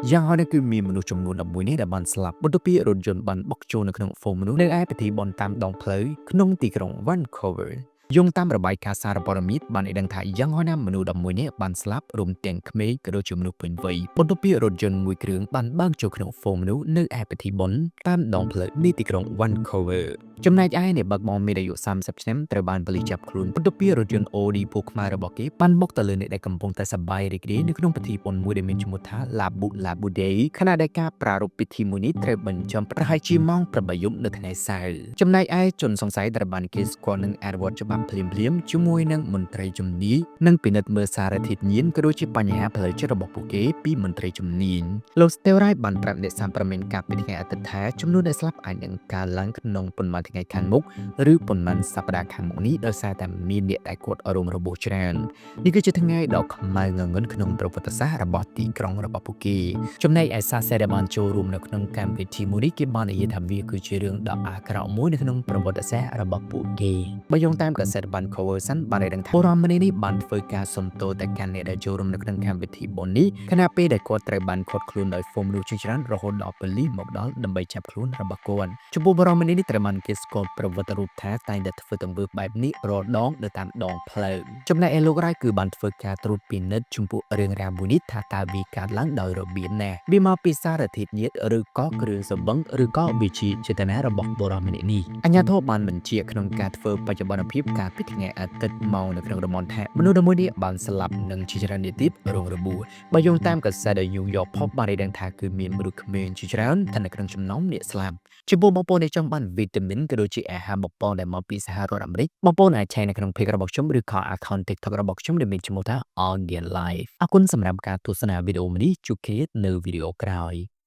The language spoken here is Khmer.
យ៉ាងហោចណាស់គឺមានមនុស្សចំនួន11នាក់ដែលបានស្លាប់បន្ទាប់ពីរថយន្តបានបុកចូលនៅក្នុងហ្វូងមនុស្សនៅឯពិធីបុណ្យតាមដងផ្លូវក្នុងទីក្រុង Vancouver។ យោងតាមរបាយការណ៍សារព័ត៌មានបានឲ្យដឹងថាយ៉ាងហោចណាស់មនុស្ស11នាក់បានស្លាប់រួមទាំងក្មេងក៏ដូចជាមនុស្សពេញវ័យបន្ទាប់ពីរថយន្តមួយគ្រឿងបានបើកចូលក្នុងហ្វូងមនុស្សនៅឯពិធីបុណ្យតាមដងផ្លូវនៃទីក្រុង Vancouver។ ចំណែកឯអ្នកបើកបរមានអាយុ30ឆ្នាំត្រូវបានប៉ូលីសចាប់ខ្លួនបន្ទាប់ពីរថយន្ត Audi ពណ៌ខ្មៅរបស់គេបានបុកទៅលើអ្នកដែលកំពុងតែសប្បាយរីករាយនៅក្នុងពិធីបុណ្យមួយដែលមានឈ្មោះថា Labu Labu Day ខណៈដែលការប្រារព្ធពិធីមួយនេះត្រូវបញ្ចប់ប្រហែលជាម៉ោង8យប់នៅថ្ងៃសៅរ៍ចំណែកឯជនសង្ស័យត្រូវបានគេស្គាល់នឹងអនុវត្តច្បាប់ភ្លាមៗជាមួយនឹងមន្ត្រីជំនាញនិងពិនិត្យមើលសារធាតុញៀនក៏ដូចជាបញ្ហាផ្លូវចិត្តរបស់ពួកគេពីមន្ត្រីជំនាញលោក Stewart បានប្រាប់អ្នកសារព័ត៌មានកាលពីថ្ងៃអាទិត្យថាចំនួនអ្នកស្លាប់អាចនឹងកើនឡើងក្នុងប៉ុន្មានថ្ងៃខាងមុខឬប៉ុន្មានសប្តាហ៍ខាងមុខនេះដោយសារតែមានអ្នកដែលគាត់រងរបួសច្រើននេះគឺជាថ្ងៃដ៏ខ្មៅងងឹតក្នុងប្រវត្តិសាស្ត្ររបស់ទីក្រុងរបស់ពួកគេចំណែកឯសាសដែលបានចូលរួមនៅក្នុងកម្មវិធីមួយនេះគេបាននិយាយថាវាគឺជារឿងដ៏អាក្រក់មួយនៅក្នុងប្រវត្តិសាស្ត្ររបស់ពួកគេបើយោងតាមកាសែត Vancouver Sun បានឲ្យដឹងថាបុរសម្នាក់នេះបានធ្វើការសុំទោសទៅកាន់អ្នកដែលចូលរួមនៅក្នុងកម្មវិធីបុណ្យនេះខណៈពេលដែលគាត់ត្រូវបានឃាត់ខ្លួនដោយហ្វូងមនុស្សជាច្រើនរហូតដល់ប៉ូលីសមកដល់ដើម្បីចាប់ខ្លួនរបស់គាត់ចំពោះបុរសម្នាក់នេះត្រូវបានគេស្គាល់ប្រវត្តិរូបថាតែងតែធ្វើទង្វើបែបនេះរាល់ដងនៅតាមដងផ្លូវចំណែកឯលោករ៉ៃគឺបានធ្វើការត្រួតពិនិត្យចំពោះរឿងរ៉ាវមួយនេះថាតើវាកើតឡើងដោយរបៀបណាវាមកពីសារធាតុញៀនឬក៏គ្រឿងស្រវឹងឬក៏វិជាចេតនារបស់បុរសម្នាក់នេះអាជ្ញាធរបានបញ្ជាក្នុងការធ្វើបច្ចុប្បន្នភាពកាលពីថ្ងៃអាទិត្យមកនៅក្នុងតំបន់ថាមនុស្សមួយនេះបានស្លាប់និងជាច្រើនអ្នកទៀតរងរបួសបើយោងតាមកាសែត The New York Post បានឲ្យដឹងថាគឺមានមនុស្សក្មេងជាច្រើនស្ថិតនៅក្នុងចំណោមអ្នកស្លាប់ចំពោះបងប្អូនដែលចង់បានវីតាមីនក៏ដូចជាអាហារបំពងដែលមកពីសហរដ្ឋអាមេរិកបងប្អូនអាចឆែកនៅក្នុង page របស់ខ្ញុំឬក៏ account TikTok របស់ខ្ញុំដែលមានឈ្មោះថា On The Life។ អរគុណសម្រាប់ការទស្សនាវីដេអូនេះជួបគ្នានៅវីដេអូក្រោយ។